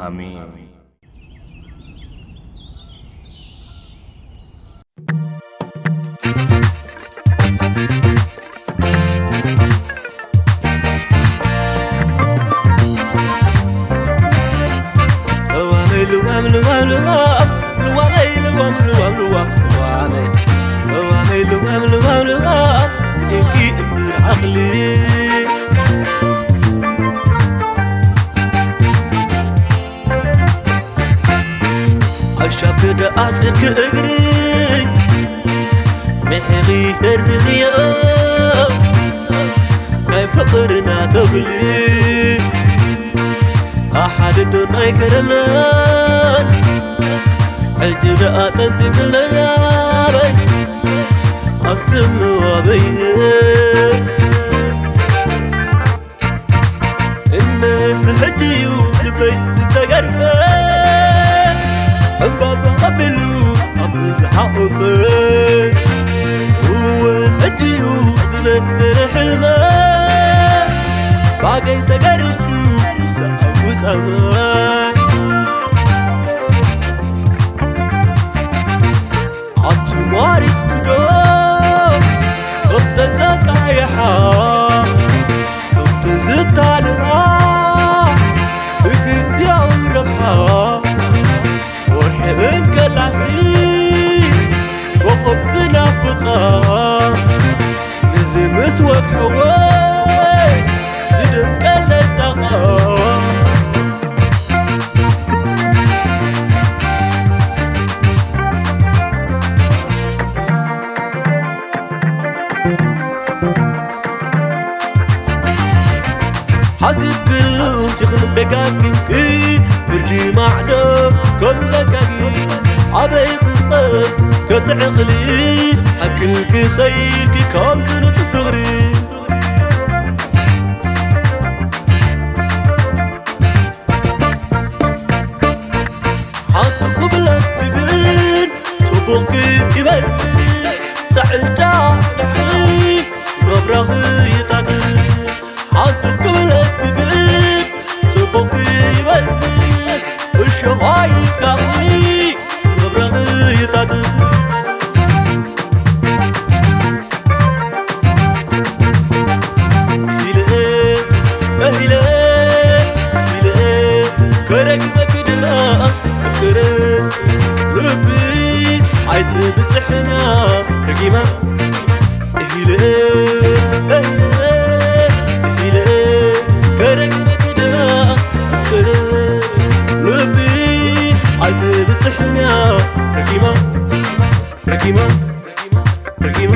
ኣሜን። ልዋመይ ልዋም ልዋም ልዋም፣ ልዋመይ ልዋም ልዋም ልዋም፣ ልዋመይ ልዋም ልዋም ልዋም፣ ስኢንኪ እምበር ዓቕሊ። ኣሻብ ክደኣትኪ እግሪ፣ ምሒኺ ደርቢኽዮ፣ ናይ ፍቕርና ተኽሊ። ኣሓድዶ ናይ ከረምናን፣ ሕጂ ደኣ ጠንጢንክለና በይ፣ ኣብ ጽምዋ በይነ። እነ ሕጂ እዩ ልበይ ዝተገርፈ፣ ዕምባባ ኣቢሉ ኣብ ዝሓቖፈ። እወ ሕጂ እዩ ዝበረ ሕልመ፣ ባገይ ተገሪሹ ንሳ ኣብ ውጻማ። ኣንቲ ማሪት ክዶ ከምተን ዘቃየሓ፣ ከምተን ዝታልኣ ብግዜያዊ ረብሓ፣ ወርሒ እንከላሲ ኮኸብ ዝናፍቓ፣ ነዚ ምስ ወግሐወ ዝድምቀለን ጣቓ። ሓሲብክሉ ሽኽን ደጋጊምኪ፣ ፍርዲ ማዕዶ ከም ዘጋጊ፣ ኣበይ ክቕበር ክትዕቕሊ፣ ሓክልኪ ኸይድኪ ካብ ዝንጹ ፍቕሪ። ሓንቲ ክብለኪ ግን ጽቡቕ ይበዝሕ፣ ጻዕዳ ጽናሕቲ መብራኺ ይታክል። ሓንቲ ክብለኪ ግን ጽቡቕ ይበዝሕ፣ እሾኽ ኣይንካኺ መብራኺ ይታክል። ኢለ፣ ኢለ፣ ኢለ፣ ከረግመኪ ድማ ፍቅር ልቢ ኣይትብጽሕና ረጊማ። ኢለ፣ ኢለ፣ ኢለ፣ ከረግመኪ ድማ ፍቅር ልቢ ኣይትብጽሕና ረጊማ። ረጊማ፣ ረጊማ።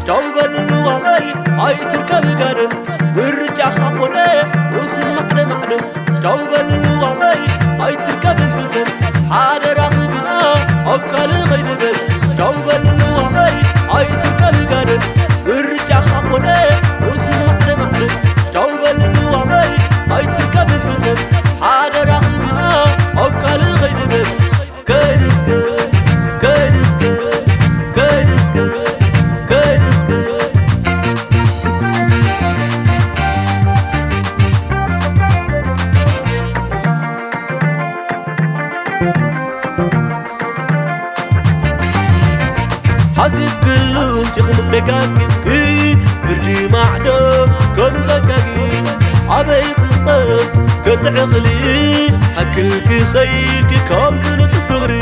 ቻው በልሉ ዋበይ ኣይትርከቢ ጋደም፣ ምርጫኻ ኮነ ውስን ማዕደ ማዕደ። ቻው በልሉ ዋበይ ኣይትርከቢ ሕሰብ፣ ሓደራኺ ግና ኣብ ካልእ ኸይንበል። ቻው በልሉ ዋበይ ኣይትርከቢ ጋደም፣ ምርጫኻ ኮነ ውስን ማዕደ ማዕደ። ቻው በልሉ ዋበይ ኣይትርከቢ ሕሰብ፣ ሓደራኺ ግና ኣብ ካልእ ኸይንበል። ከይድኪ፣ ከይድኪ፣ ከይድኪ፣ ከይድኪ። ሓሲብክሉ ሽኽን ደጋጊምኪ፣ ፍርዲ ማዕዶ ከም ዘጋጊ፣ ኣበይ ክቕበር ክትዕቕሊ፣ ሓክልኪ ኸይድኪ ካብ ዝንጹ ፍቕሪ።